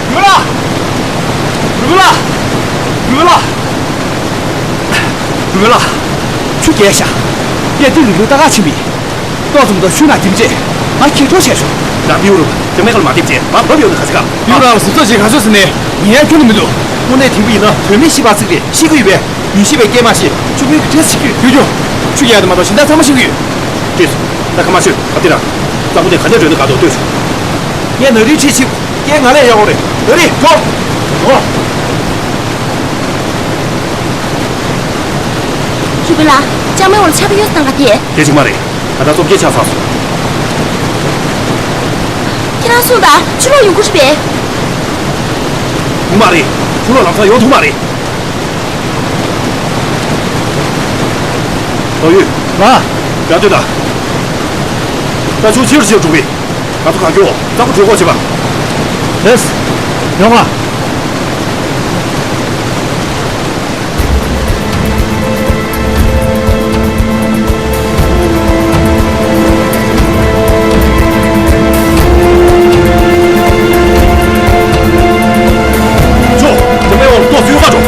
རུ་མི་ལགས། རུ་མི་ལགས། རུ་མི་ལགས། རུ་མི་ལགས། ཆུ་རྒྱས་ཤག་ཡ། འདི་རུ་ལུ་ལྟ་ག་ཕྱིན་པས། ཏོག་ཙམ་དང་ཤུལ་ན་འདེམས་བྱས། ང་ཁྱེད་ཁྲོ་བྱས་ཤོག་ད་བིའུ་རུ་ཇ་མེ་ཀ་ལ་མ་འདེམས་བྱས། མ་བབ་ཡོང་ནི་ག་ཚི་ཀ་ཡུ་ར་ལ་སུ་ཚོད་ཅིག་ག་ཚོད་སི་ནས་ཉེ་ཡ་ཁྱོད་ནི་མི་འདུག་དངོས་གནས་དེང་བུ་ཡིན་ན་དོན་མེད་ཤི་བ་ཚིག་རེད། ཤི་གི་ཡོད་པས། ཉིན་ཤི་བའི་སྐྱེལ་མ་ཤི་ཆུ་མོའི་གི་ཁྲེས་ཤི་གི་ཡོད། ཁྱོད་ཆུ་རྒྱས་དུ་མ་གཏོགས་གཞན་དག་ཚང་མ་ཤི་གི་ཡོད། ཏིས། ད་ཁ་མ་ཤོད་ག་ཏི་ར། གཙང་པོ་དེ་ག་ནས་འགྲོ་ནི་ག་དོ་ལྟོས་ཤོག་ངས་ན་རིའི་ཁྲིད་ཤིག་ངས་ང་ལས་ཡག་གོ་རེད། ན་རི་འགྲོ། འགྲོ། ཞུ་གི་ལ། ལྕང་མའི་འོག་ལ་ཆར་པ་ཡོད་སྟངས་ག་དེ། དེ་ཅིག་མ་རེད། ད་ལྟ་བཅོ་བརྒྱད་ཆགས་ཚར་སོང་། ཁྱེད་རང་གསུངས་དང་ཕྱི་ལོགས་ཡོང་གི་རེད་པས། ཡོང་མ་རེད། ཕྱི་ལོགས་ལམ་སང་ཡོང་ཐུབ་མ་རེད། ལོ་ཡུས། ལ། རྒྱ་སྟོད་ད། ད་ཆུ་ཕྱིར་ཕྱིར་འགྲོ་གི་ང་ཚོ་གང་མགྱོགས་གཙང་པོ་གྲོལ་གོ་བྱེད་པ། རེད། ཡོང་ང་། ཅོ། དེ་མའི་འོག་ཏོག་ཙམ་ཡོད་པ་འགྲོ།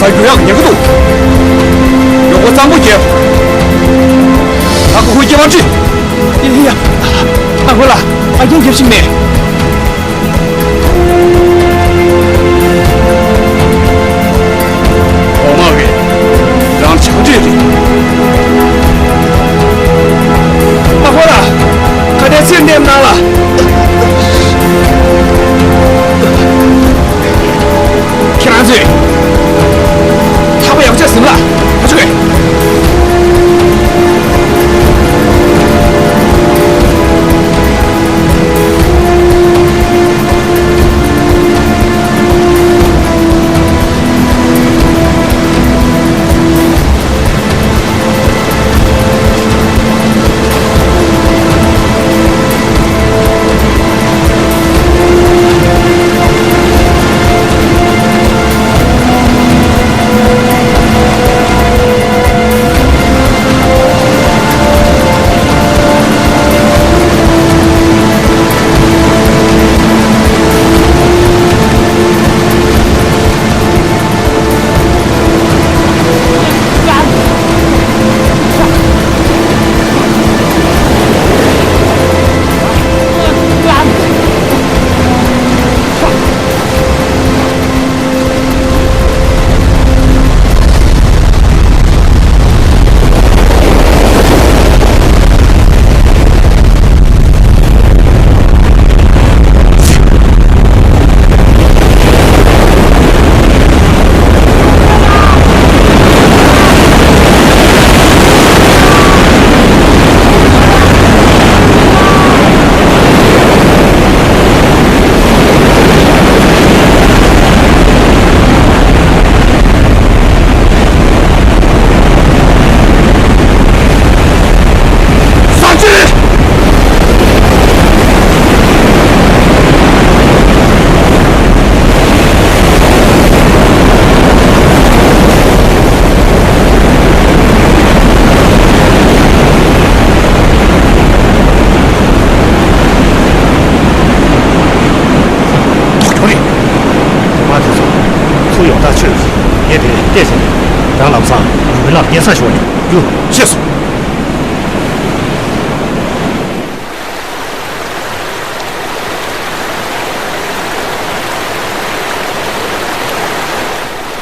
ད་རྒྱུ་ཡག་ཉེ་གི་འདུག་མགྱོགས་པོ་གཙང་པོ་རྒྱབ། ད་ཁོ་ཁོའི་སྐྱེ་བ་ཁྲིད། ཡ་ཡ། ཨ་ཁུ་ལ་ཨ་རྒྱན་རྒྱབ་ཤིག་མེད། འོ་མ་བས། རང་ཆགས་འདྲེ་རེད། ཨ་ཁུ་ལ་ཁ་བརྡའི་ཚིག་འདེམས་གནང་ལ། ཁྱེད་རང་ཚོས་ཐག་པ་ཡག་ཆ་ཟིན་ལ་ཁ་ཆུ་གས། ཐོག་གྱོང་རེད། མ་དེ་ཚོ་ཚུར་ཡོང་ཐག་ཆོད། ངས་དེ་བལྟས་ཟིན། རང་ལམ་སང་རུ་བི་ལགས་སྙན་སེང་ཞུ་བ་ཡིན། རྒྱུ་ཤེས་སོང་།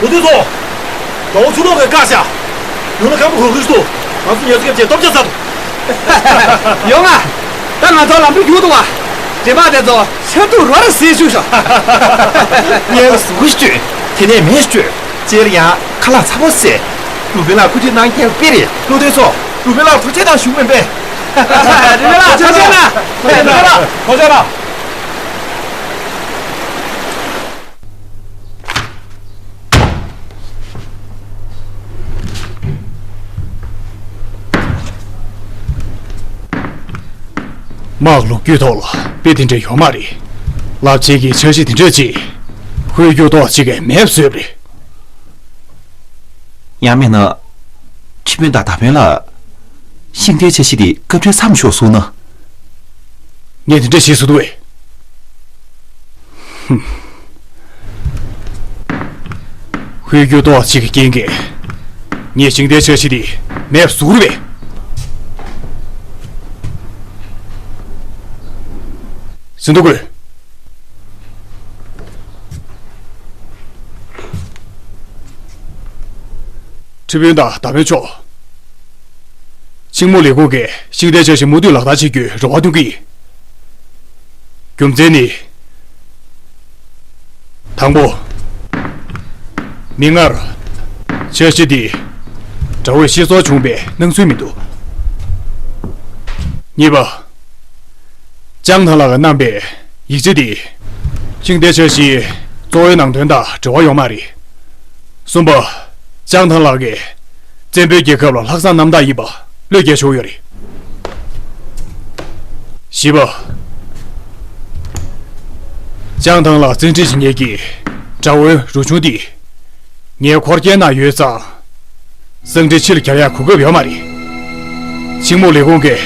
བུ་དུས་ཚོ། དགྲ་བོ་ཆུ་ལོག་གིས་བཀག་བཞག་ཡུལ་ལ་ཁ་པོ་གོ་གི་འདུག་ང་ཚོ་ཉེས་ཚབས་བྱས་སྟོབས་ཆེ་ས་འདུག་ཡོང་ང་། ད་ང་ཚོ་ལམ་འགྲོ་རྒྱུག་འདུག་བ། རྗེས་མ་དེ་ཚོ་ཤ་དུག་རོ་ར་ཟེ་ཞུ་ཤོག་ངས་གཟུགས་གཞུས། དེ་ནས་མེ་གཞུས། རྗེས་ལ་ཡང་ཁ་ལག་ཚ་པོ་བཟས། རུ་བི་ལགས་སྐུ་ཁྲིད་གནང་མཁན་དཔེ་རེད། བློ་གཏད་ཚོ། རུ་བི་ལགས་ཐུགས་རྗེ་གནང་ཞུ་མིན་པས། རུ་བི་ལགས་ཐུགས་རྗེ་གནང་། རུ་བི་ལགས་ཐུགས་རྗེ་གནང་། དམག་ལོ་རྒྱུས་ཐོག་ལ་དཔེ་དེ་འདྲ་ཡོད་མ་རེད། རླབས་ཆེན་གྱི་འཆར་གཞི་དེ་འདྲ་ཅིག་ཧོལ་རྒྱུག་ཐོག་ཅིག་གིས་མེད་བཟོས་པ་རེད། ཡང་མིན་ན། ཁྲི་དཔོན་དང་མདའ་དཔོན་ལ། ཤིང་རྟའི་འཆར་གཞི་དེ་སྐབས་འཕྲལ་མཚམས་འཇོག་སོང་ན། ངས་དེ་འདྲ་བྱེད་སྲིད་དོ་བས། ཧུམ། ཧོལ་རྒྱུག་ཐོག་ཅིག་གི་རྐྱེན་གྱིས། ངས་ཤིང་རྟའི་འཆར་གཞི་དེ་མེད་པ་བཟོ་གི་རེད་པས། ཟིན་ཐོ་དགོས། ཁྲི་དཔོན་དང་མདའ་དཔོན་མཆོག་ཆིང་མོ་ལས་ཁུངས་ཀྱིས་ཤིང་རྟའི་འཆར་གཞི་མུ་མཐུད་ལག་བསྟར་བྱེད་རྒྱུའི་རེ་བ་འདོན་གྱི་ཡིན། རྒྱུ་མཚན་ནི། དང་པོ། མིག་སྔར། འཆར་གཞི་འདི་དགྲ་བོས་ཤེས་ཚོར་བྱུང་བའི་སྣང་ཚུལ་མི་འདུག་གཉིས་པ། ལྕང་ཐང་ལགས་ཀྱིས་བསྣམས་པའི་ཡིག་ཆ་འདི། ཤིང་རྟའི་འཆར་གཞིའི་གཙོ་བོའི་ནང་དོན་དང་འབྲེལ་བ་ཡོད་མ་རེད། གསུམ་པ། ལྕང་ཐང་ལགས་ཀྱིས་བཙན་པོའི་རྒྱལ་ཁབ་ལ་ལྷག་བསམ་རྣམ་དག་ཡིན་པ་བློས་འགེལ་ཆོག་ཡོད་རེད། བཞི་པ། ལྕང་ཐང་ལགས་བཙན་ཁྲིད་བྱེད་མཁན་གྱི་དགྲ་བོའི་རུ་ཆུང་འདི་ངས་འཁོར་སྐྱེལ་གནང་ཡོད་ཙང་། གསང་ཁྲི་ཕྱི་ལ་གྱར་ཡག་གོ་སྐབས་ཡོད་མ་རེད། ཆིང་མོ་ལས་ཁུངས་ཀྱིས་